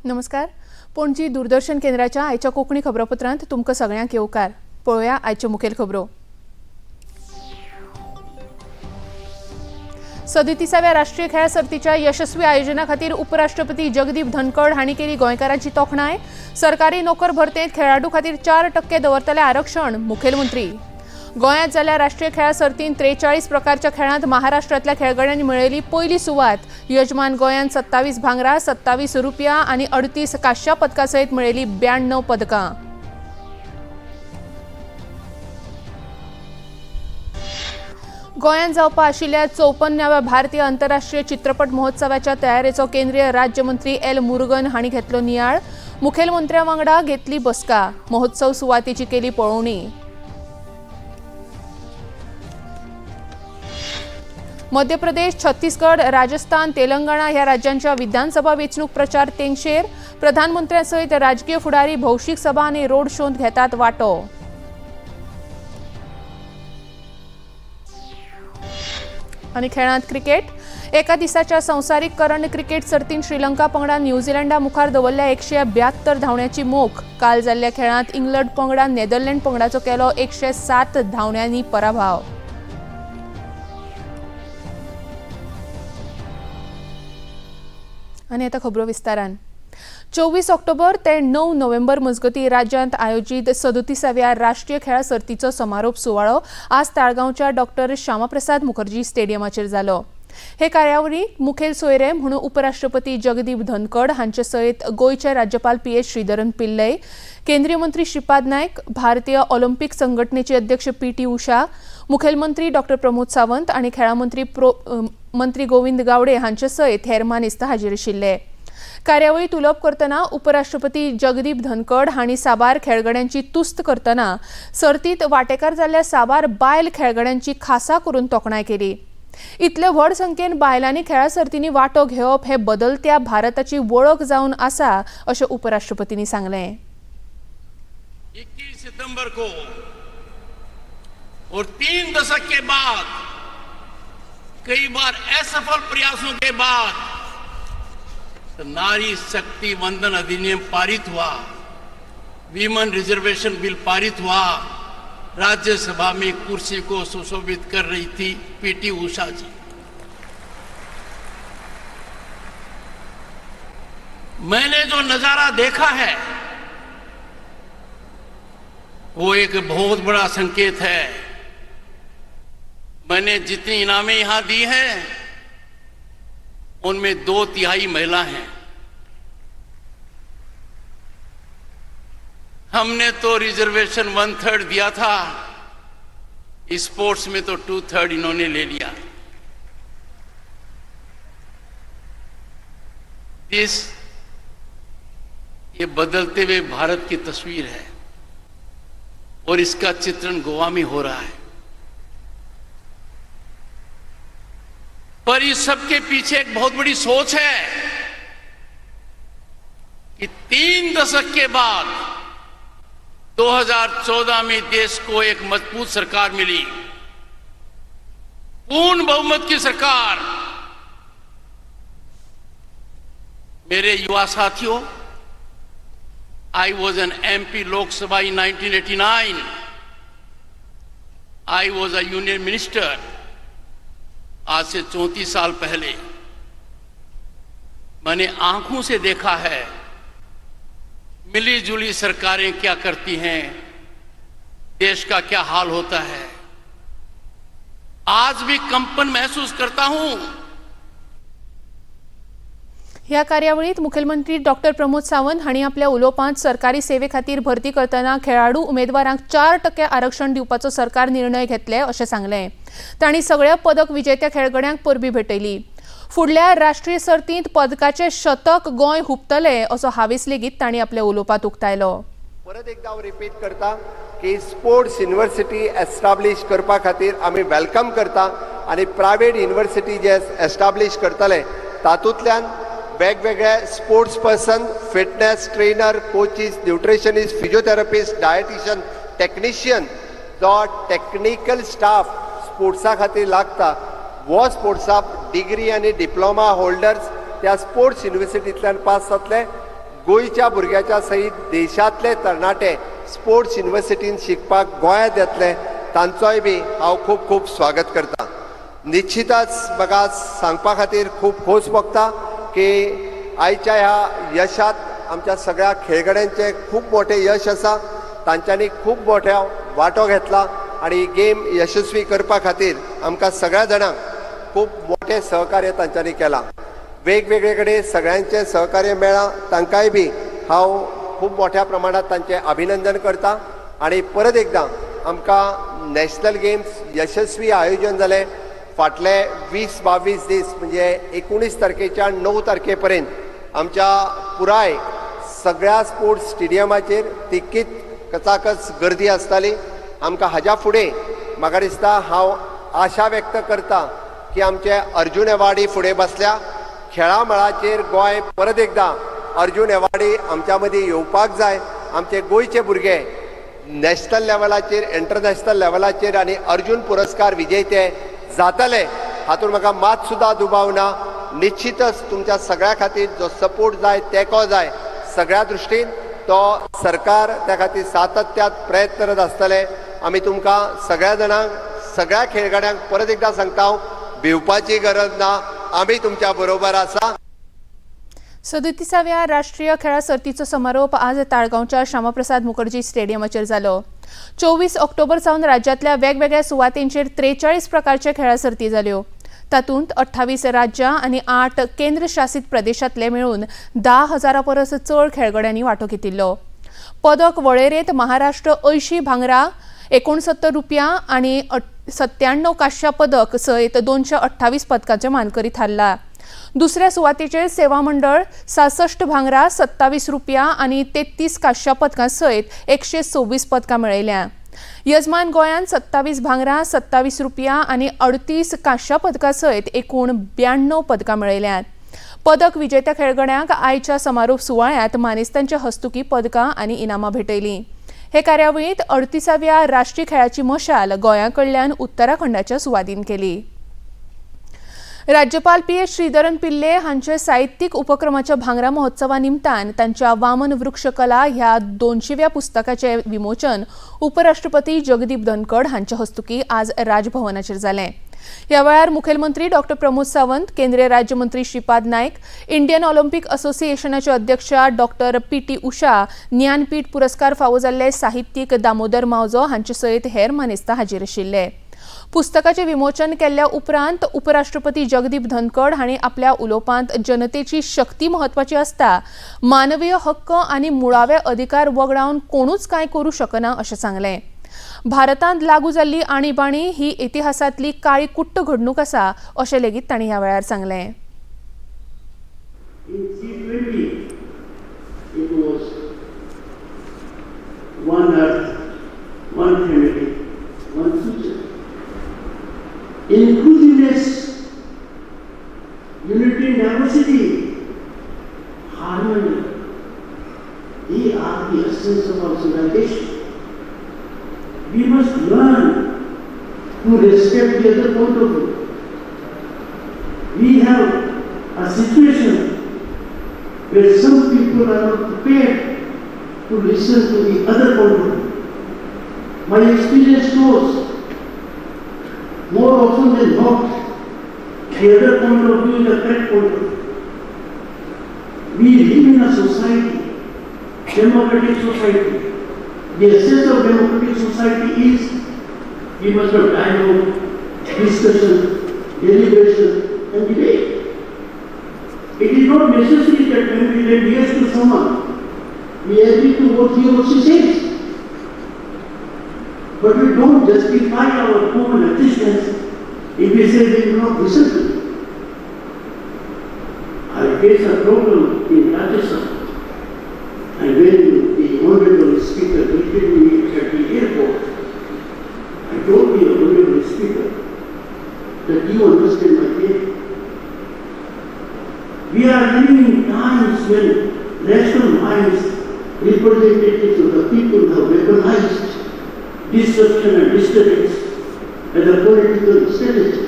नमस्कार. पणजी दूरदर्शन केंद्राच्या आयच्या कोंकणी खबरापत्रांत तुमकां सगळ्यांक येवकार. पळोवया आयच्यो मुखेल खबरो. 37व्या राष्ट्रीय खेळां सर्तीच्या यशस्वी आयोजना खातीर उपराष्ट्रपती जगदीप धनखड हांणी केली गोंयकारांची तोखणाय. सरकारी नोकर भरतेंत खेळाडू खातीर 4% दवरतले आरक्षण. मुखेलमंत्री. गोंयांत जाल्ल्या राष्ट्रीय खेळां सर्तींत 43 प्रकारच्या खेळांत महाराष्ट्रांतल्या खेळगड्यांनी मेळयली पयली सुवात. यजमान गोंयान 27 भांगरा, 27 रुपया आनी 38 कांश्या पदकां सयत मेळयली 92 पदकां. गोंयांत जावपा आशिल्ल्या 54व्या भारतीय आंतरराष्ट्रीय चित्रपट महोत्सवाच्या तयारेचो केंद्रीय राज्यमंत्री एल मुरुगन हांणी घेतलो नियाळ. मुखेलमंत्र्या वांगडा घेतली बसका. महोत्सव सुवातेची केली पळोवणी. मध्य प्रदेश, छत्तीसगड, राजस्थान, तेलंगणा ह्या राज्यांच्या विधानसभा वेंचणूक प्रचार तेंगशेर. प्रधानमंत्र्या सयत राजकीय फुडारी भौशीक सभा आनी रोड शोंत घेतात वांटो. आनी खेळांत क्रिकेट. एका दिसाच्या संवसारीक करंड क्रिकेट सर्तींत श्रीलंका पंगडान न्यूझीलंडा मुखार दवरल्या 172 धांवड्याची मोख. काल जाल्ल्या खेळांत इंग्लंड पंगडान नेदरलँड पंगडाचो केलो 107 धांवड्यांनी पराभव. आनी आतां खबरो विस्तारान. 24 ऑक्टोबर ते 9 नोव्हेंबर मजगतीं राज्यांत आयोजीत 37व्या राष्ट्रीय खेळां सर्तीचो समारोप सुवाळो आज ताळगांवच्या डॉक्टर श्यामाप्रसाद मुखर्जी स्टेडियमाचेर जालो. हे कार्यावळीक मुखेल सोयरे म्हणून उपराष्ट्रपती जगदीप धनखड हांचे सयत गोंयचे राज्यपाल पी एस श्रीधरन पिल्लय, केंद्रीय मंत्री श्रीपाद नायक, भारतीय ऑलिम्पिक संघटनेचे अध्यक्ष पी टी उषा, मुखेलमंत्री डॉक्टर प्रमोद सावंत आनी खेळां मंत्री मंत्री गोविंद गावडे हांचे सयत हेर मानेस्त हाजीर आशिल्ले. कार्यावळीत उलोवप करतना उपराष्ट्रपती जगदीप धनखड हांणी साबार खेळगड्यांची तुस्त करतना सर्तीत वांटेकार जाल्ल्या साबार बायल खेळगड्यांची खासा करून तोखणाय केली. इतले व्हड संख्येन बायलांनी खेळां सर्तींनी वांटो घेवप हे बदलत्या भारताची वळख जावन आसा, अशें उपराष्ट्रपतींनी सांगलें. 21 सितंबर को और 3 दशक के बाद, कई बार असफल प्रयासों के बाद, तो नारी शक्ति वंदन अधिनियम पारित हुआ, वीमन रिजर्वेशन बिल पारित हुआ. राज्यसभा में कुर्सी को सुशोभित कर रही थी पीटी उषा जी. मैंने जो नजारा देखा है, वो एक बहुत बड़ा संकेत है. मैंने जितनी इनामें यहां दी हैं, उनमें 2/3 महिला हैं. हमने तो रिजर्वेशन 1/3 दिया था, स्पोर्ट्स में तो 2/3 इन्होंने ले लिया. This ये बदलते हुए भारत की तस्वीर है और इसका चित्रण गोवा में हो रहा है. पर इस सबके पीछे एक बहुत बड़ी सोच है कि 3 दशक के बाद 2014 में देश को एक मजबूत सरकार मिली, पूर्ण बहुमत की सरकार. मेरे युवा साथियों, I was an MP Lok Sabha in 1989. I was a union minister. आज से 34 साल पहले मैंने आंखों से देखा है, मिली जुली सरकारें क्या करती हैं, देश का क्या हाल होता है. आज भी कंपन महसूस करता हूं. ह्या कार्यावळीत मुखेलमंत्री डॉक्टर प्रमोद सावंत हांणी आपल्या उलोवपांत सरकारी सेवे खातीर भरती करतना खेळाडू उमेदवारांक 4% आरक्षण दिवपाचो सरकार निर्णय घेतले, अशें सांगलें. तांणी सगळ्या पदक विजेत्या खेळगड्यांक परबीं भेटयली. फुडल्या राष्ट्रीय सर्तींत पदकाचे शतक गोंय हुपतले, असो हावेस लेगीत तांणी आपल्या उलोवपांत उक्तायलो. परत एकदा हांव रिपीट करता की स्पोर्ट्स युनिवर्सिटी एस्टाब्लीश करपा खातीर आमी welcome करता आनी प्रायवेट युनिवर्सिटी जे एस्टाब्लीश करतले, तातूंतल्यान वेगवेगळे sports person, fitness trainer, coaches, nutritionist, physiotherapist, dietitian, technician, जो टॅक्निकल स्टाफ स्पोर्ट्सा खातीर लागता, हो स्पोर्ट्सा डिग्री आनी डिप्लोमा होल्डर्स त्या स्पोर्ट्स युनिवर्सिटींतल्यान पास जातले. गोंयच्या भुरग्याच्या सयत देशांतले तरणाटे स्पोर्ट्स युनिवर्सिटीन शिकपाक गोंयांत येतले तांचोय बी हांव खूब खूब स्वागत करता. निश्चितच म्हाका सांगपा खातीर खूब खोस भोगता की आयच्या ह्या यशात आमच्या सगळ्या खेळगड्यांचें खूब मोठें यश आसा. तांच्यांनी खूब मोठ्या वांटो घेतला आनी गेम यशस्वी करपा खातीर आमकां सगळ्या जाणांक खूब मोठें सहकार्य तांच्यांनी केलां. वेगवेगळे कडेन सगळ्यांचें सहकार्य मेळ्ळां, तांकांय बी हांव खूब मोठ्या प्रमाणांत तांचें अभिनंदन करता. आनी परत एकदां आमकां नॅशनल गेम्स यशस्वी आयोजन जालें. फाटले 20-22 दीस म्हणजे 19 तारखेच्या 9 तारखे पर्यंत आमच्या पुराय सगळ्या स्पोर्ट्स स्टेडियमाचेर तितकीच कचाकच गर्दी आसताली. आमकां हाज्या फुडें म्हाका दिसता हांव आशा व्यक्त करता की आमचे अर्जुन एवार्डी फुडें बसल्या खेळा मळाचेर गोंय परत एकदां अर्जुन एवार्डी आमच्या मदीं येवपाक जाय. आमचे गोंयचे भुरगे नॅशनल लेवलाचेर, इंटरनॅशनल लेवलाचेर आनी अर्जुन पुरस्कार विजेते जातले हातूंत म्हाका मात सुद्दां दुबाव ना. निश्चितच तुमच्या सगळ्या खातीर जो सपोर्ट जाय, तेंको जाय सगळ्या दृश्टीन तो सरकार त्या खातीर सातत्यात प्रयत्नरत आसतले. आमी तुमकां सगळ्या जाणांक, सगळ्या खेळगड्यांक परत एकदां सांगता हांव, भिवपाची गरज ना, आमी तुमच्या बरोबर आसा. 37व्या राष्ट्रीय खेळां सर्तीचो समारोप आज ताळगांवच्या श्यामाप्रसाद मुखर्जी स्टेडियमाचेर जालो. 24 ऑक्टोबर सावन राज्यांतल्या वेगवेगळ्या सुवातेंचेर 43 प्रकारचे खेळां सर्ती जाल्यो. तातूंत 28 राज्यां आनी 8 केंद्रशासीत प्रदेशांतले मेळून 10,000 परस चड खेळगड्यांनी वांटो घेतिल्लो. पदक वळेरेंत महाराष्ट्र 80 भांगरा, 69 रुपया आनी 97 कांश्या पदक सयत 228 पदकांचे मानकरी थारला. दुसऱ्या सुवातेचेर सेवा मंडळ 66 भांगरा, 27 रुपया आनी 33 कांश्या पदकां सयत 126 पदकां मेळयल्या. यजमान गोंयान 27 भांगरा, 27 रुपया आनी 38 कांश्या पदकां सयत एकूण 92 पदकां मेळयल्यात. पदक विजेत्या खेळगड्यांक आयच्या समारोप सुवाळ्यांत मानेस्तांच्या हस्तुकी पदकां आनी इनामां भेटयलीं. हे कार्यावळींत 38व्या राष्ट्रीय खेळाची मशाल गोंया कडल्यान उत्तराखंडाच्या सुवादीन केली. राज्यपाल पी.एस. श्रीधरन पिल्ले हांचे साहित्यीक उपक्रमाच्या भांगरा महोत्सवा निमतान तांच्या वामन वृक्षकला ह्या 200व्या पुस्तकाचें विमोचन उपराष्ट्रपती जगदीप धनखड हांच्या हस्तुकी आज राजभवनाचेर जालें. ह्या वेळार मुखेलमंत्री डॉ प्रमोद सावंत, केंद्रीय राज्यमंत्री श्रीपाद नायक, इंडियन ऑलिम्पिक असोसिएशनाचे अध्यक्ष डॉ पी.टी. उषा, ज्ञानपीठ पुरस्कार फावो जाल्ले साहित्यीक दामोदर मावजो हांचे सयत हेर मानेस्तां हाजीर आशिल्ले. पुस्तकाचे विमोचन केल्ल्या उपरांत उपराष्ट्रपती जगदीप धनखड हांणी आपल्या उलोवपांत जनतेची शक्ती म्हत्वाची आसता, मानवीय हक्क आनी मुळावे अधिकार वगडावन कोणूच कांय करूं शकना अशें सांगलें. भारतांत लागू जाल्ली आणीबाणी ही इतिहासांतली काळी कुट्ट घडणूक आसा अशें लेगीत तांणी ह्या वेळार सांगलें. In G20, it was one earth, one family, one future. Inclusiveness, unity in diversity, harmony, they are the essence of our civilization. We must learn to respect the other point of view. We have a situation where some people are not prepared to listen to the other point of view. My experience shows more often than not, the other point of view is the correct point of view. We live in a society, democratic society. The essence of democratic society is we must have dialogue, discussion, deliberation, and debate. It is not necessary that when we lend ears to someone, we agree to what he or she says. But we don't justify our common existence if we say we will not listen to them. I faced a problem in Rajasthan. And when the honorable speaker greeted me at the airport, I told the honorable speaker that you understand my pain. We are living in times when rational minds, representatives of the people, have weaponized disruption and disturbance as a political strategy.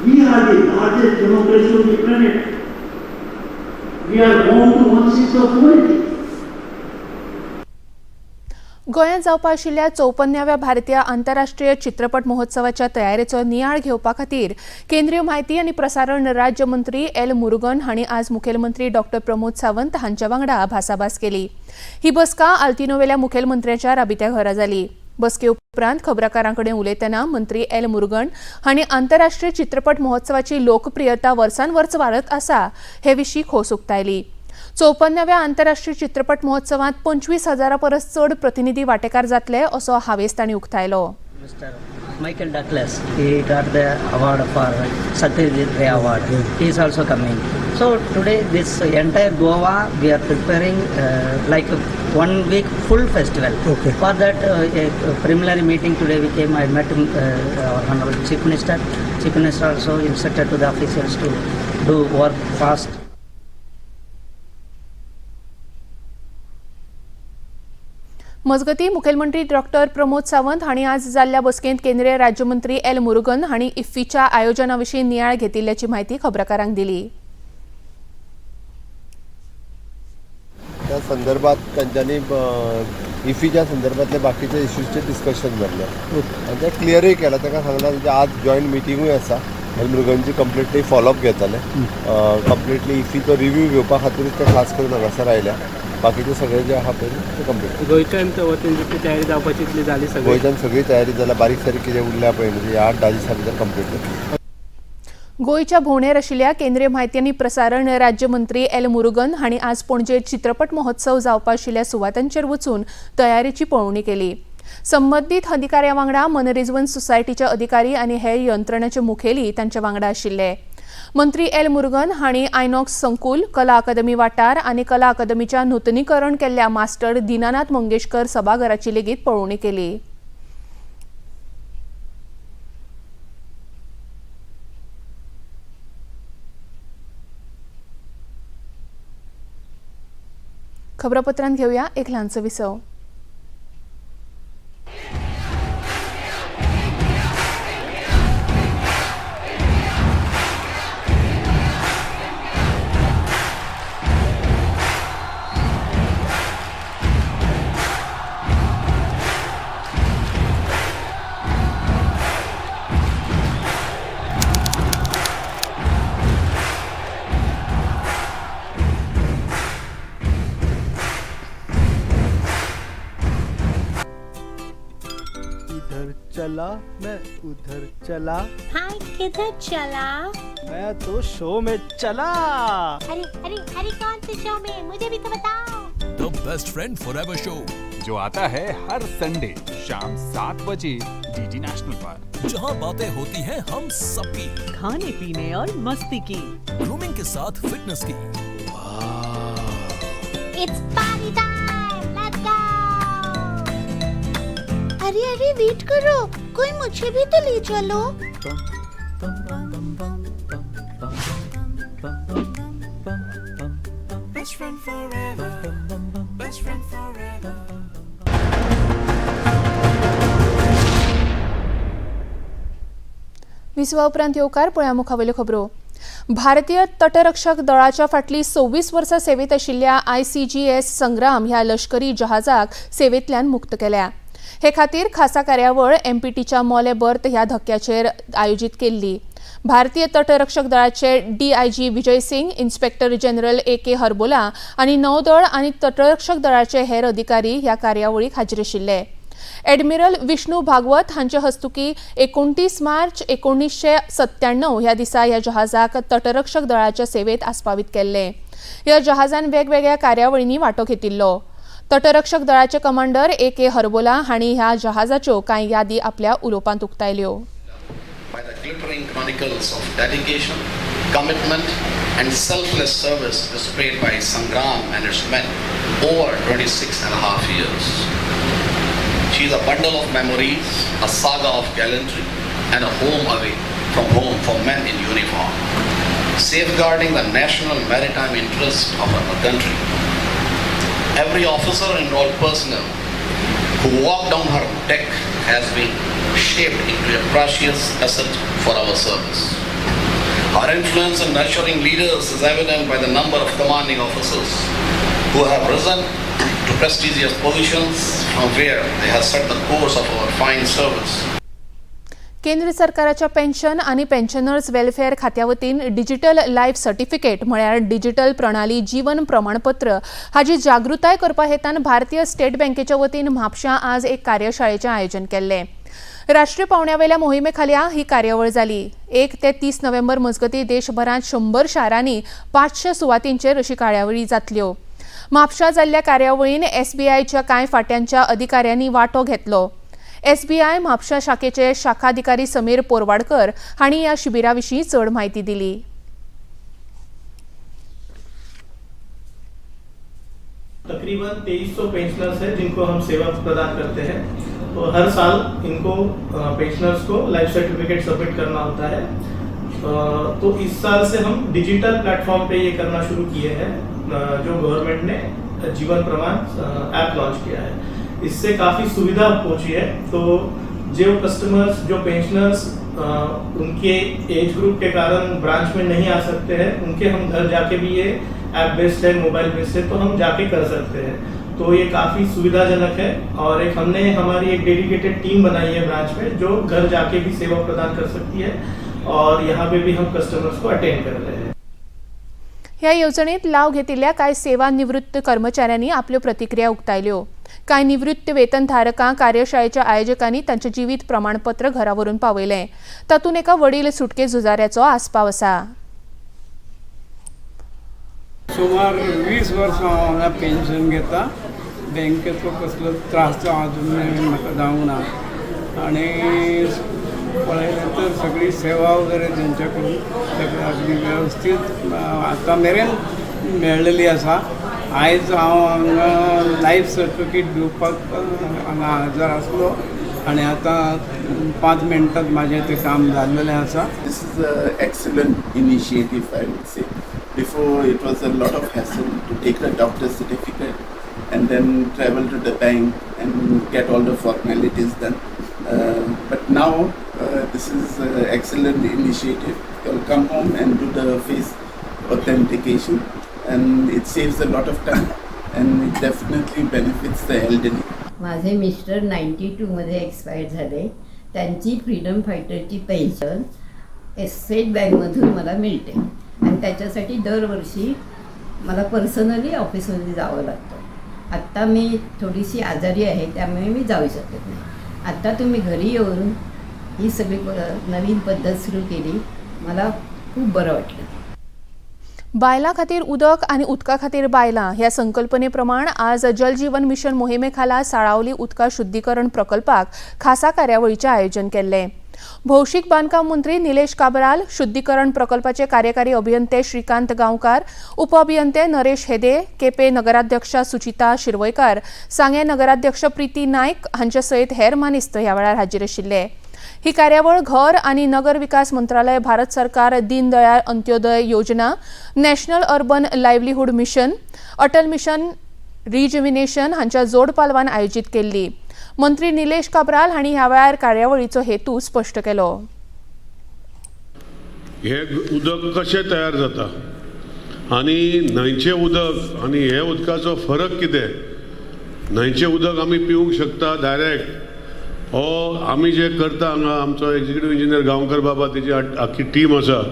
We are the largest democracy on the planet. We are bound to 1/6 of humanity. गोंयांत जावपा आशिल्ल्या चौपन्नाव्या भारतीय आंतरराष्ट्रीय चित्रपट महोत्सवाच्या तयारेचो नियाळ घेवपा खातीर केंद्रीय म्हायती आनी प्रसारण राज्य मंत्री एल मुरुगन हांणी आज मुखेलमंत्री डॉक्टर प्रमोद सावंत हांच्या वांगडा भासाभास केली. ही बसका आल्तिनोवेल्या मुखेलमंत्र्याच्या राबित्या घरा जाली. बसके उपरांत खबराकारां कडेन उलयतना मंत्री एल मुरुगन हांणी आंतरराष्ट्रीय चित्रपट महोत्सवाची लोकप्रियता वर्सान वर्स वाडत आसा हे विशीं खोस उक्तायली. चौपन्नाव्या आंतरराष्ट्रीय चित्रपट महोत्सवात 25,000 परस चड प्रतिनिधी वांटेकार जातले असो हावेस तांणी उक्तायलो. Mr. Michael Douglas, he got the award for Satyajit Ray Award. He is also coming. So today, this entire Goa, we are preparing like a 1 week full festival. Okay. For that, a preliminary meeting today we came. I met our Honorable Chief Minister. Chief Minister also instructed to the officials to do work fast. मजगतीं, मुखेलमंत्री doctor Pramod Sawant हांणी आज जाल्ल्या बसकेंत केंद्रीय राज्यमंत्री L Murugan हांणी इफ्फीच्या आयोजना विशीं नियाळ घेतिल्ल्याची म्हायती खबराकारांक दिली. त्या संदर्भात तांच्यांनी इफीच्या संदर्भातले बाकीचे इश्यूजचे डिस्कशन जाल्लें आनी तें क्लियरूय केलां. ताका सांगलां तांचे आज जॉयंट मिटिंगूय आसा आनी मृगनची कंप्लिटली फॉलोअप घेतले, कंप्लिटली इफीचो रिव्यू घेवपा खातीरूच ते खास करून हांगासर आयल्या. बाकीचे सगळे जे आहा पळय ते कंप्लीट. गोंयच्यान वतीन जितली तयारी जावपाची तितली जाली सगळी? गोंयच्यान सगळी तयारी जाल्या. बारीक सारीक कितें उरल्या पळय न्ही, ते 8-10 दिसां भितर कंप्लीट जातली. गोंयच्या भोंवडेर आशिल्ल्या केंद्रीय म्हायती आनी प्रसारण राज्यमंत्री एल मुरुगन हांणी आज पणजे चित्रपट महोत्सव जावपा आशिल्ल्या सुवातांचेर वचून तयारेची पळोवणी केली. संबंदीत अधिकाऱ्यां वांगडा मनरिजवण सोसायटीचे अधिकारी आनी हेर यंत्रणाचे मुखेली तांच्या वांगडा आशिल्ले. मंत्री एल मुरुगन हांणी आयनॉक्स संकुल, कला अकादमी वाठार आनी कला अकादमीच्या नुतनीकरण केल्ल्या मास्टर दीनानाथ मंगेशकर सभाघराची लेगीत पळोवणी केली. खबरापत्रांत घेऊया एक ल्हानसो विसव. इधर चला मैं, उधर चला. हाँ, किधर चला? मैं तो शो में चला. अरे अरे अरे, कौन से शो में? मुझे भी तो बताओ. The best friend forever show, जो आता है हर संडे शाम 7 बजे डीडी नेशनल पर, जहां बातें होती हैं हम सबकी, खाने पीने और मस्ती की, ग्रूमिंग के साथ फिटनेस की. It's party time, let's go. अरे अरे, वेट करो, कोई मुझे भी तो ले चलो. Best friend forever, best friend forever. विसवा उपरांत येवकार. पळया मुखावयल्यो खबरो. भारतीय तटरक्षक दळाच्या फाटलीं 26 वर्सां सेवेंत आशिल्ल्या आयसीजीएस संग्राम ह्या लश्करी जहाजाक सेवेंतल्यान मुक्त केल्या. हे खातीर खासा कार्यावळ एमपीटीच्या मोले बर्थ ह्या धक्क्याचेर आयोजीत केल्ली. भारतीय तटरक्षक दळाचे DIG Vijay Singh, inspector general A K Harbola आनी नौदळ आनी तटरक्षक दळाचे हेर अधिकारी ह्या कार्यावळीक हाजीर आशिल्ले. एडमिरल विष्णू भागवत हांचे हस्तुकी 29 मार्च 1997 ह्या दिसा ह्या जहाजाक तटरक्षक दळाच्या सेवेत आस्पावीत केल्ले. ह्या जहाजान वेगवेगळ्या कार्यावळींनी वांटो घेतिल्लो. तटरक्षक दळाचे कमांडर ए के हर्बोला हांणी ह्या जहाजाच्यो कांय यादी आपल्या उलोवपांत उक्तायल्यो. By the glittering chronicles of dedication, commitment, and selfless service displayed by Sangram and its men over 26 and a half years. She is a bundle of memories, a saga of gallantry, and a home away from home for men in uniform, safeguarding the national maritime interest of our country. Every officer and all personnel who walked down her deck has been shaped into a precious asset for our service. Our influence in nurturing leaders is evident by the number of commanding officers who have risen to prestigious positions from where they have set the course of our fine service. केंद्र सरकाराच्या pension आनी pensioners welfare खात्या वतीन digital life certificate म्हळ्यार digital प्रणाली जीवन प्रमाणपत्र हाजी जागृताय करपा हेतान भारतीय स्टेट बँकेच्या वतीन म्हापशां आज एक कार्यशाळेचें आयोजन केल्लें. राष्ट्रीय पावंड्यावेल्या मोहिमे खाला ही कार्यावळ जाली. 1 ते 30 नोव्हेंबर मजगतीं देशभरांत 100 शारांनी 500 सुवातींचेर अशी कार्यावळी जातल्यो. म्हापशां जाल्ल्या कार्यावळीन एसबीआयच्या कांय फांट्यांच्या अधिकाऱ्यांनी वांटो घेतलो. एसबीआय म्हापशा शाखेचे शाखाधिकारी समीर पोरवाडकर हांणी ह्या शिबिरा विशीं चड म्हायती दिली. तकरीबन 2300 पेंशनर्स हैं जिनको हम सेवा प्रदान करते हैं। तो हर साल इनको पेंशनर्स को लाइफ सर्टिफिकेट सबमिट करना होता है। तो इस साल से हम डिजिटल प्लेटफॉर्म पे ये करना शुरू किए हैं, जो गवर्नमेंट ने जीवन प्रमाण ऐप लॉन्च किया है। इससे काफ़ी सुविधा पहुंची है। तो जो कस्टमर्स, जो पेंशनर्स उनके एज ग्रुप के कारण ब्रांच में नहीं आ सकते हैं, उनके हम घर जाके भी, ये ऐप बेस्ड है, मोबाइल बेस्ड है, तो हम जाके कर सकते हैं। तो ये काफ़ी सुविधाजनक है और एक हमने हमारी एक डेडिकेटेड टीम बनाई है ब्रांच में, जो घर जाके भी सेवा प्रदान कर सकती है और यहाँ पे भी हम कस्टमर्स को अटेंड कर रहे हैं। ह्या येवजणेत लाव घेतिल्ल्या कांय सेवा निवृत्त कर्मचाऱ्यांनी आपल्यो प्रतिक्रिया उक्तायल्यो. कांय निवृत्त वेतनधारकांक कार्यशाळेच्या आयोजकांनी तांचें जिवीत प्रमाणपत्र घरा व्हरून पावयलें. तातूंत एका वडील सुटके झुजाऱ्याचो आस्पाव आसा. सुमार 20 वर्सां हांव हांगा पेन्शन घेता. बँकेचो कसलो त्रास अजून मेरेन म्हाका जावंक ना आनी पळयलें तर सगळी सेवा वगैरे तेंच्या कडून सगळें अगदी वेवस्थीत आतां मेरेन मेळ्ळेली आसा. आयज हांव हांगा लायफ सर्टिफिकेट दिवपाक हांगा हजर आसलो आनी आतां 5 मिनटात म्हाजें तें काम जाल्लेलें आसा. This is an excellent initiative, I would say. Before, it was a lot of hassle to take a doctor's certificate and then travel to the bank and get all the formalities done. But now, this is an excellent initiative. You'll come home and do the face authentication, and it saves a lot of time and it definitely benefits the elderly. माझे mister 92मध्ये expire झाले. त्यांची freedom फायटरची pension state बँकमधून मला मिळते आणि त्याच्यासाठी दरवर्षी मला personally ऑफिसमध्ये जावं लागतं. आत्ता मी थोडीशी आजारी आहे, त्यामुळे मी जाऊ शकत नाही. आत्ता तुम्ही घरी येऊन ही सगळी नवीन पद्धत सुरू केली, मला खूप बरं वाटलं. बायलां खातीर उदक आनी उदका खातीर बायलां ह्या संकल्पने प्रमाण आज जल जीवन मिशन मोहिमे खाला साळावली उदका शुद्धीकरण प्रकल्पाक खासा कार्यावळीचें आयोजन केल्लें. भौशीक बांदकाम मंत्री निलेश काब्राल, शुद्धीकरण प्रकल्पाचे कार्यकारी अभियंते श्रीकांत गांवकार, उपअभियंते नरेश हेदे, केपे नगराध्यक्षा सुचिता शिरवयकार, सांगें नगराध्यक्ष प्रिती नायक हांचे सयत हेर मानेस्त ह्या वेळार हाजीर आशिल्ले. ही कार्यावळ घर आनी नगर विकास मंत्रालय, भारत सरकार, दीनदयाळ अंत्योदय योजना, National Urban Livelihood Mission, Atal Mission Rejuvenation हांच्या जोड पालवान आयोजीत केल्ली. मंत्री निलेश काब्राल हांणी ह्या वेळार कार्यावळीचो हेतू स्पश्ट केलो. हे उदक कशें तयार जाता आनी न्हंयचें उदक आनी हे उदकाचो फरक कितें, न्हंयचें उदक आमी पिवंक शकता डायरेक्ट, हो आमी जे करता हांगा आमचो एग्जिक्युटीव इंजिनियर गांवकर बाबा, तेजी आख्खी टीम आसा,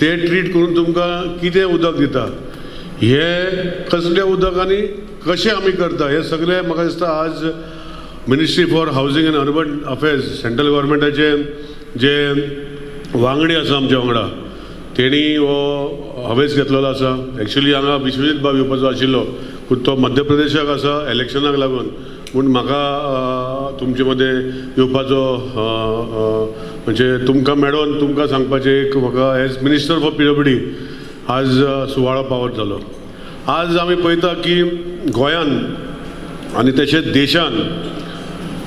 ते ट्रीट करून तुमकां कितें उदक दिता, हें कसलें उदक आनी कशें आमी करता, हें सगळें म्हाका दिसता आज Ministry for Housing and Urban Affairs, central गव्हर्मेंटाचे जे वांगडी आसा आमच्या वांगडा, तेणी हो हावेस घेतलेलो आसा. एक्चुली हांगा विश्वजीत बाब येवपाचो आशिल्लो, पूण तो मध्य प्रदेशाक आसा इलेक्शनाक लागून, म्हूण म्हाका तुमचे मदें येवपाचो, म्हणजे तुमकां मेळोन तुमकां सांगपाचें एक म्हाका as Minister for PWD आज सुवाळो पावत जालो. आज आमी पळयता की गोंयान आनी तशेंच देशान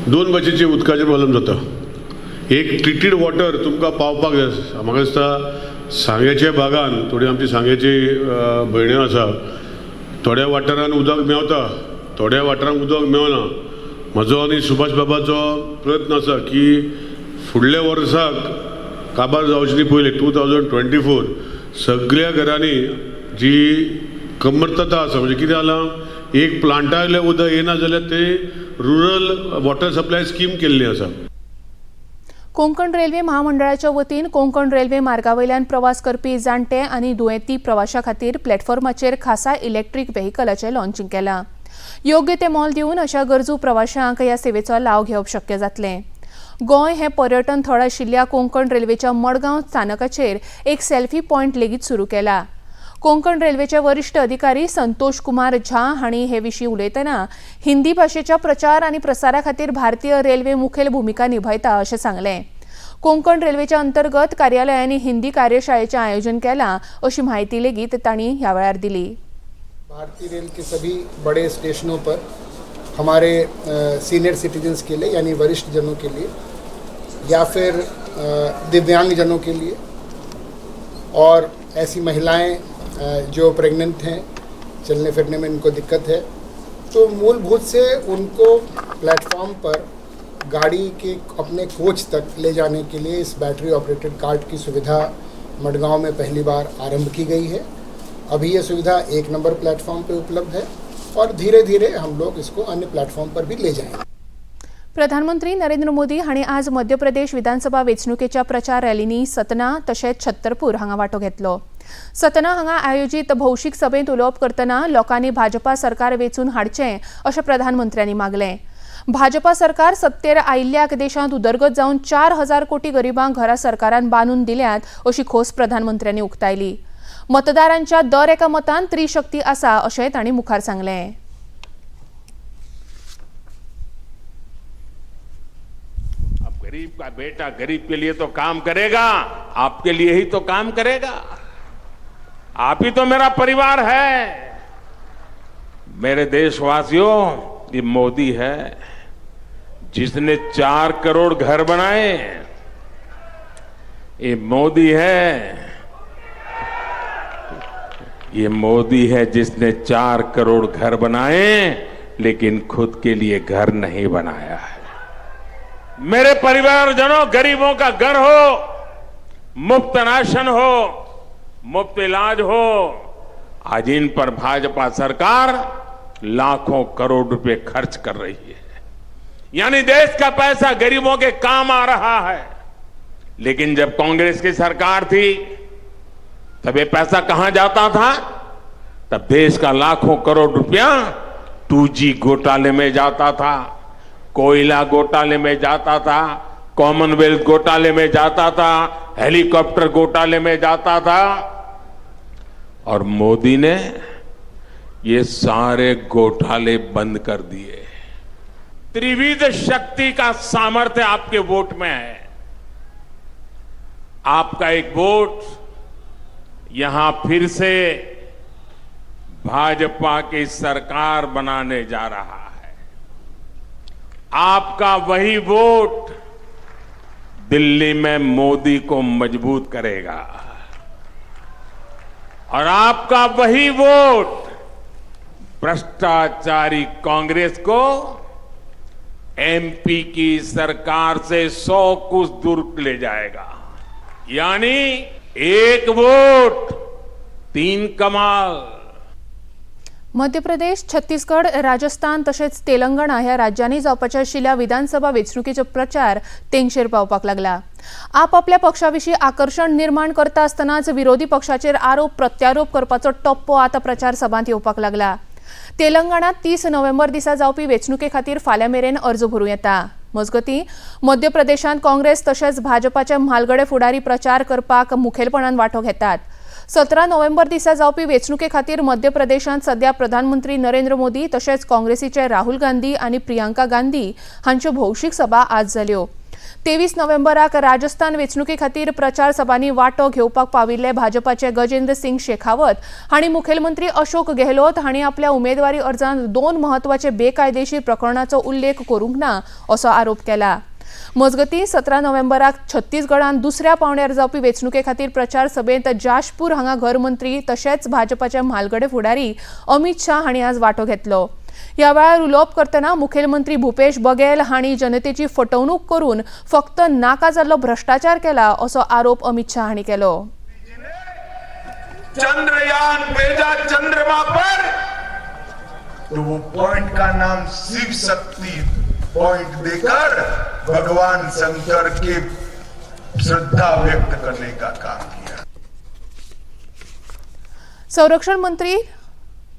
दोन भाशेचे उदकाचे प्रॉब्लम जाता. एक ट्रिटेड वॉटर तुमकां पावपाक जाय. म्हाका दिसता सांग्याच्या भागान थोडी आमची सांग्याची भयण्यो आसा, थोड्या वाठारान उदक मेवता, थोड्या वाठारांक उदक मेवना. म्हजो आनी सुभाष बाबाचो प्रयत्न आसा की फुडल्या वर्साक काबार जावचे पयलीं 2024 सगळ्या घरांनी जी कमतरता आसा, म्हणजे कितें जालां, एक प्लांटा वयलें उदक येना जाल्यार ते रुरल वॉटर सप्लाय स्कीम केल्ली आसा. कोंकण रेल्वे महामंडळाच्या वतीन कोंकण रेल्वे मार्गावयल्यान प्रवास करपी जाणटे आनी दुयेंती प्रवाशां खातीर प्लॅटफॉर्माचेर खासा इलेक्ट्रीक व्हेकलाचें लॉन्चिंग केलां. योग्य ते मोल दिवन अशा गरजू प्रवाशांक ह्या सेवेचो लाव घेवप शक्य जातलें. गोंय हें पर्यटन थळ आशिल्ल्या कोंकण रेल्वेच्या मडगांव स्थानकाचेर एक सेल्फी पॉयंट लेगीत सुरू केला. कोंकण रेल्वेचे वरिश्ठ अधिकारी संतोष कुमार झा हांणी हे विशीं उलयतना हिंदी भाशेच्या प्रचार आनी प्रसारा खातीर भारतीय रेल्वे मुखेल भुमिका निभायता अशें सांगलें. कोंकण रेल्वेच्या अंतर्गत कार्यालयांनी हिंदी कार्यशाळेचें आयोजन केलां अशी म्हायती लेगीत तांणी ह्या वेळार दिली. भारतीय रेल के सभी बड़े स्टेशनों पर हमारे सीनियर सिटीजन्स के लिए, यानी वरिष्ठ जनों के लिए या फिर दिव्यांगजनों के लिए और ऐसी महिलाएं जो प्रेग्नेंट हैं, चलने फिरने में इनको दिक्कत है, तो मूलभूत से उनको प्लेटफॉर्म पर गाड़ी के अपने कोच तक ले जाने के लिए इस बैटरी ऑपरेटेड कार्ट की सुविधा मडगांव में पहली बार आरंभ की गई है. अभी ये सुविधा एक नंबर प्लेटफॉर्म पे उपलब्ध है और धीरे धीरे हम लोग इसको अन्य प्लेटफॉर्म पर भी ले जाएंगे. प्रधानमंत्री नरेंद्र मोदी हांणी आज मध्य प्रदेश विधानसभा वेंचणुकेच्या प्रचार रॅलींनी सतना तशेंच छत्तरपूर हांगा वांटो घेतलो. सतना हांगा आयोजीत भौशीक सभेंत उलोवप करतना लोकांनी भाजपा सरकार वेंचून हाडचें अशें प्रधानमंत्र्यांनी मागलें. भाजपा सरकार सत्तेर आयिल्ल्याक देशांत उदरगत जावन 4000 कोटी गरिबांक घरां सरकारान बांदून दिल्यांत अशी खोस प्रधानमंत्र्यांनी उक्तायली. मतदारांच्या दर एका मतान त्रिशक्ती आसा अशें तांणी मुखार सांगलें. अब गरीब का बेटा गरीब के लिए तो काम करेगा, आपके लिए ही तो काम करेगा. आप ही तो मेरा परिवार है. मेरे देशवासियों, ये मोदी है जिसने 4 करोड़ घर बनाए. ये मोदी है, ये मोदी है जिसने 4 करोड़ घर बनाए, लेकिन खुद के लिए घर नहीं बनाया है. मेरे परिवारजनों, गरीबों का घर हो, मुफ्त राशन हो, मुफ्त इलाज हो, आज इन पर भाजपा सरकार लाखों करोड़ रुपए खर्च कर रही है. यानी देश का पैसा गरीबों के काम आ रहा है. लेकिन जब कांग्रेस की सरकार थी, तब ये पैसा कहां जाता था? तब देश का लाखों करोड़ रुपया 2जी घोटाले में जाता था, कोयला घोटाले में जाता था, कॉमनवेल्थ घोटाले में जाता था, हेलीकॉप्टर घोटाले में जाता था और मोदी ने ये सारे घोटाले बंद कर दिए. त्रिविध शक्ति का सामर्थ्य आपके वोट में है. आपका एक वोट यहां फिर से भाजपा की सरकार बनाने जा रहा है. आपका वही वोट दिल्ली में मोदी को मजबूत करेगा और आपका वही वोट भ्रष्टाचारी कांग्रेस को एमपी की सरकार से 100 कोस दूर ले जाएगा. यानी एक वोट, तीन कमाल. मध्य प्रदेश, छत्तीसगड, राजस्थान तशेंच तेलंगणा ह्या राज्यांनी जावपाच्या आशिल्ल्या विधानसभा वेंचणुकेचो प्रचार तेंगशेर पावपाक लागला. आपापल्या पक्षा विशीं आकर्शण निर्माण करता आसतनाच विरोधी पक्षाचेर आरोप प्रत्यारोप करपाचो टप्पो आतां प्रचार सभांत येवपाक लागला. तेलंगणात 30 नोव्हेंबर दिसा जावपी वेंचणुके खातीर फाल्यां मेरेन अर्ज भरूं येता. मजगतीं, मध्य प्रदेशांत काँग्रेस तशेंच भाजपाचे म्हालगडे फुडारी प्रचार करपाक मुखेलपणान वांटो घेतात. 17 नोव्हेंबर दिसा जावपी वेंचणुके खातीर मध्य प्रदेशांत सध्या प्रधानमंत्री नरेंद्र मोदी तशेंच काँग्रेसीचे राहुल गांधी आनी प्रियंका गांधी हांच्यो भौशीक सभा आज जाल्यो. 23 नोव्हेंबराक राजस्थान वेंचणुके खातीर प्रचार सभांनी वांटो घेवपाक पाविल्ले भाजपाचे गजेंद्र सिंग शेखावत हांणी मुखेलमंत्री अशोक गेहलोत हांणी आपल्या उमेदवारी अर्जांत दोन म्हत्वाचे बेकायदेशीर प्रकरणाचो उल्लेख करूंक ना असो आरोप केला. मजगतीं, 17 नोव्हेंबराक छत्तीसगडांत दुसऱ्या पावंड्यार जावपी वेंचणुके खातीर प्रचार सभेंत जाशपूर हांगा घरमंत्री तशेंच भाजपाचे म्हालगडे फुडारी अमित शाह हांणी आज वांटो घेतलो. ह्या वेळार उलोवप करतना मुखेलमंत्री भूपेश बघेल हांणी जनतेची फटवणूक करून फक्त नाका जाल्लो भ्रष्टाचार केला असो आरोप अमित शाह हांणी केलो. चंद्रयान भेजा चंद्रमा पर, तो वो पॉइंट का नाम शिव शक्ति पॉइंट देकर भगवान शंकर की श्रद्धा व्यक्त करने का काम किया. संरक्षण मंत्री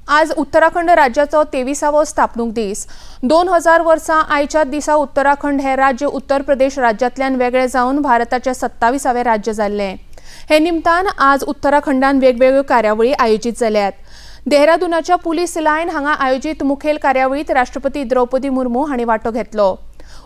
आज उत्तराखंड राज्याचो 23वो स्थापणूक दीस. 2000 वर्सां आयच्या दिसा उत्तराखंड हे राज्य उत्तर प्रदेश राज्यांतल्यान वेगळे जावन भारताचें 27वें राज्य जाल्लें. हे निमतान आज उत्तराखंडान वेगवेगळ्यो कार्यावळी आयोजीत जाल्यात. देहरादूनाच्या पुलीस लायन हांगा आयोजीत मुखेल कार्यावळीत राष्ट्रपती द्रौपदी मुर्मू हांणी वांटो घेतलो.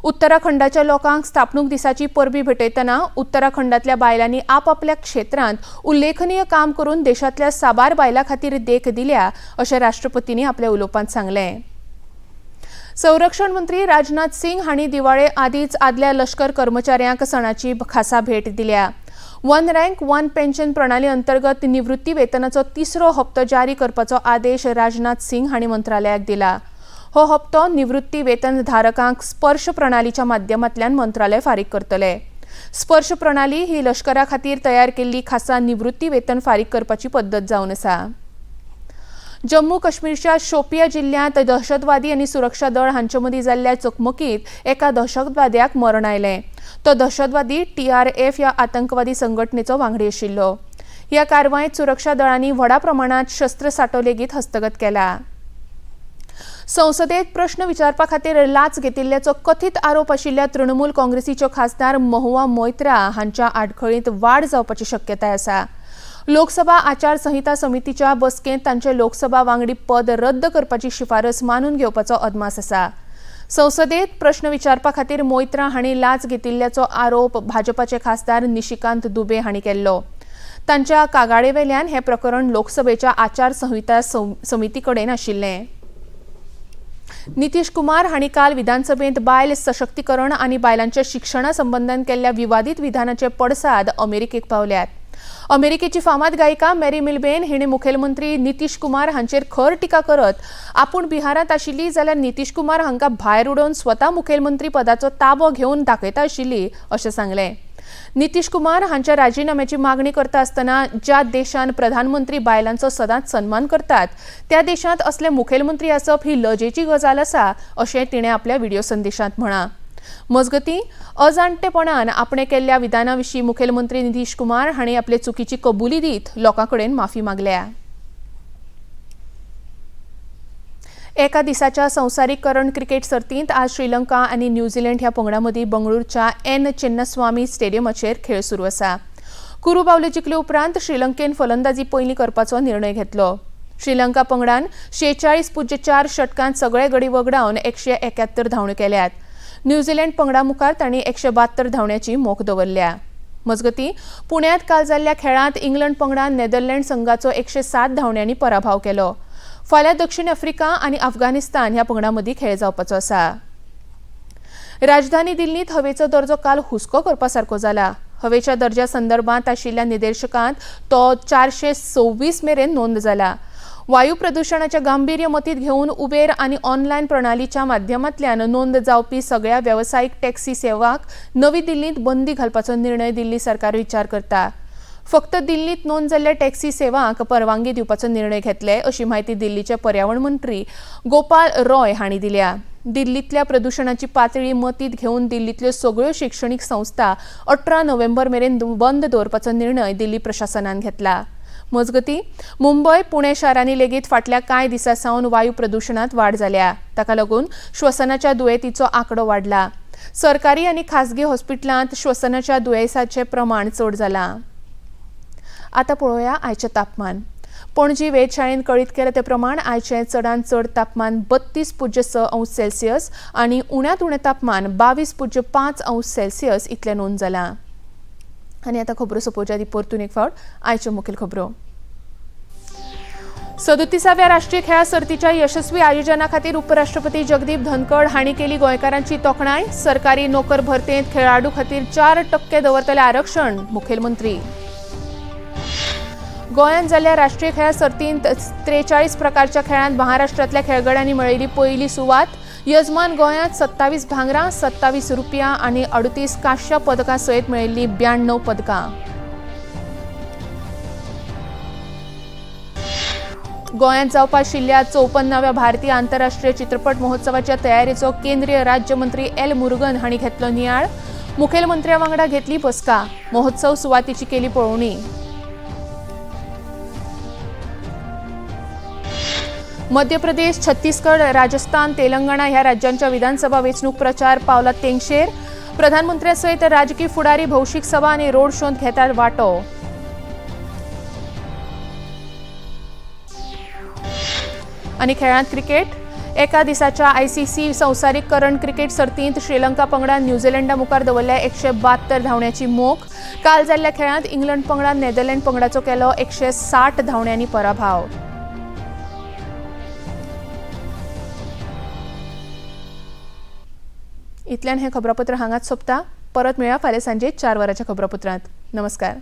उत्तराखंडाच्या लोकांक स्थापणूक दिसाची परबी भेटयतना उत्तराखंडांतल्या बायलांनी आपापल्या क्षेत्रांत उल्लेखनीय काम करून देशांतल्या साबार बायलां खातीर देख दिल्या अशें राष्ट्रपतींनी आपल्या उलोवपांत सांगलें. संरक्षण मंत्री राजनाथ सिंग हांणी दिवाळे आदींच आदल्या लश्कर कर्मचाऱ्यांक सणाची खासा भेट दिल्या. वन रँक वन पेन्शन प्रणाली अंतर्गत निवृत्ती वेतनाचो तिसरो हप्तो जारी करपाचो आदेश राजनाथ सिंग हांणी मंत्रालयाक दिला. हो हप्तो निवृत्ती वेतन धारकांक स्पर्श प्रणालीच्या माध्यमांतल्यान मंत्रालय फारीक करतले. स्पर्श प्रणाली ही लश्करा खातीर तयार केल्ली खासा निवृत्ती वेतन फारीक करपाची पद्दत जावन आसा. जम्मू काश्मीरच्या शोपिया जिल्ल्यांत दहशतवादी आनी सुरक्षा दळ हांचे मदीं जाल्ल्या चकमकींत एका दहशतवाद्याक मरण आयलें. तो दहशतवादी टीआरएफ ह्या आतंकवादी संघटनेचो वांगडी आशिल्लो. ह्या कारवायेंत सुरक्षा दळांनी व्हडा प्रमाणांत शस्त्रसाठो लेगीत हस्तगत केला. संसदेत प्रश्न विचारपा खातीर लाच घेतिल्ल्याचो कथीत आरोप आशिल्ल्या तृणमूल काँग्रेसीच्यो खासदार महुआ मोयत्रा हांच्या आडखळींत वाड जावपाची शक्यताय आसा. लोकसभा आचारसंहिता समितीच्या बसकेंत तांचे लोकसभा वांगडी पद रद्द करपाची शिफारस मानून घेवपाचो अदमास आसा. संसदेत प्रश्न विचारपा खातीर मोयत्रा हांणी लाच घेतिल्ल्याचो आरोप भाजपाचे खासदार निशिकांत दुबे हांणी केल्लो. तांच्या कागाळेवेल्यान हें प्रकरण लोकसभेच्या आचारसंहिता समिती कडेन आशिल्लें. नितीश कुमार हांणी काल विधानसभेंत बायल सशक्तीकरण आनी बायलांच्या शिक्षणा संबंदान केल्ल्या विवादीत विधानाचे पडसाद अमेरिकेक पावल्यात. अमेरिकेची फामाद गायिका मॅरी मिलबेन हिणें मुखेलमंत्री नितीश कुमार हांचेर खर टिका करत आपूण बिहारांत आशिल्ली जाल्यार नितीश कुमार हांकां भायर उडोवन स्वता मुखेलमंत्री पदाचो ताबो घेवन दाखयता आशिल्ली अशें सांगलें. नितीश कुमार हांच्या राजिनाम्याची मागणी करता आसतना ज्या देशान प्रधानमंत्री बायलांचो सदांच सन्मान करतात त्या देशांत असले मुखेलमंत्री आसप ही लजेची गजाल आसा अशें तिणें आपल्या व्हिडिओ संदेशांत म्हळां. मजगतीं, अजाणटेपणान आपणे केल्ल्या विधाना विशीं मुखेलमंत्री नितीश कुमार हांणी आपले चुकीची कबुली दीत लोकां कडेन माफी मागल्या. एका दिसाच्या संवसारीक करंड क्रिकेट सर्तींत आज श्रीलंका आनी न्यूझीलंड ह्या पंगडां मदीं बंगळुरूच्या एन चिन्नस्वामी स्टेडियमाचेर खेळ सुरू आसा. कुरू बावले जिखले उपरांत श्रीलंकेन फलंदाजी पयलीं करपाचो निर्णय घेतलो. श्रीलंका पंगडान 46.4 षटकांत सगळे गडी वगडावन 171 धांवण्यो केल्यात. न्यूझीलंड पंगडा मुखार तांणी 172 धांवण्याची मोख दवरल्या. मजगतीं, पुण्यांत काल जाल्ल्या खेळांत इंग्लंड पंगडान नेदरलँड संघाचो 107 धांवण्यांनी पराभव केलो. फाल्यां दक्षिण आफ्रिका आनी अफगाणिस्तान ह्या पंगडां मदीं खेळ जावपाचो आसा. राजधानी दिल्लींत हवेचो दर्जो काल हुस्को करपा सारको जाला. हवेच्या दर्ज्या संदर्भांत आशिल्ल्या निदेशकांत तो 426 मेरेन नोंद जाला. वायू प्रदुशणाचें गांभीर्य मतींत घेवन उबेर आनी ऑनलायन प्रणालीच्या माध्यमांतल्यान नोंद जावपी सगळ्या वेवसायीक टॅक्सी सेवांक नवी दिल्लींत बंदी घालपाचो निर्णय दिल्ली सरकार विचार करता. फक्त दिल्लींत नोंद जाल्ल्या टॅक्सी सेवांक परवानगी दिवपाचो निर्णय घेतले अशी म्हायती दिल्लीचे पर्यावरण मंत्री गोपाल रॉय हांणी दिल्या. दिल्लींतल्या प्रदुशणाची पातळी मतींत घेवन दिल्लींतल्यो सगळ्यो शिक्षणीक संस्था 18 नोव्हेंबर मेरेन बंद दवरपाचो निर्णय दिल्ली प्रशासनान घेतला. मजगतीं, मुंबय, पुणे शारांनी लेगीत फाटल्या कांय दिसां सावन वायू प्रदुशणांत वाड जाल्या. ताका लागून श्वसनाच्या दुयेंतीचो आंकडो वाडला. सरकारी आनी खासगी हॉस्पिटलांत श्वसनाच्या दुयेंसाचें प्रमाण चड जालां. आतां पळोवया आयचें तापमान. पणजी वेधशाळेन कळीत केलें ते प्रमाण आयचें चडांत चड तापमान 32.6 अंश सेल्सियस आनी उण्यांत उणें तापमान 22.5 अंश सेल्सियस इतलें नोंद जालां. आनी आतां खबरो सोंपोवच्या आदीं परतून एक फावट आयच्यो मुखेल खबरो. 37व्या राष्ट्रीय खेळां सर्तीच्या यशस्वी आयोजना खातीर उपराष्ट्रपती जगदीप धनखड हांणी केली गोंयकारांची तोखणाय. सरकारी नोकर भरतेंत खेळाडू खातीर 4% दवरतले आरक्षण, मुखेलमंत्री. गोंयांत जाल्ल्या राष्ट्रीय खेळां सर्तींत 43 प्रकारच्या खेळांत महाराष्ट्रांतल्या खेळगड्यांनी मेळयली पयली सुवात. यजमान गोंयांत 27 भांगरां, 27 रुपया आनी 38 कांश्या पदकां सयत मेळिल्ली 92 पदकां. गोंयांत जावपा आशिल्ल्या 54व्या भारतीय आंतरराष्ट्रीय चित्रपट महोत्सवाच्या तयारेचो केंद्रीय राज्यमंत्री एल मुरुगन हांणी घेतलो नियाळ. मुखेलमंत्र्या वांगडा घेतली बसका. महोत्सव सुवातेची केली पळोवणी. मध्य प्रदेश, छत्तीसगड, राजस्थान, तेलंगणा ह्या राज्यांच्या विधानसभा वेंचणूक प्रचार पावला तेंगशेर. प्रधानमंत्र्या सयत राजकी फुडारी भौशीक सभा आनी रोड शोंत घेतात वांटो. आनी खेळांत क्रिकेट. एका दिसाच्या आयसीसी संवसारीक करंड क्रिकेट सर्तींत श्रीलंका पंगडान न्यूझीलंडा मुखार दवरल्या 172 धांवड्याची मोख. काल जाल्ल्या खेळांत इंग्लंड पंगडान नेदरलँड पंगडाचो केलो 160 धांवड्यांनी पराभव. इतल्यान हें खबरापत्र हांगाच सोंपता. परत मेळया फाल्यां सांजे 4 वरांच्या खबरापत्रांत. नमस्कार.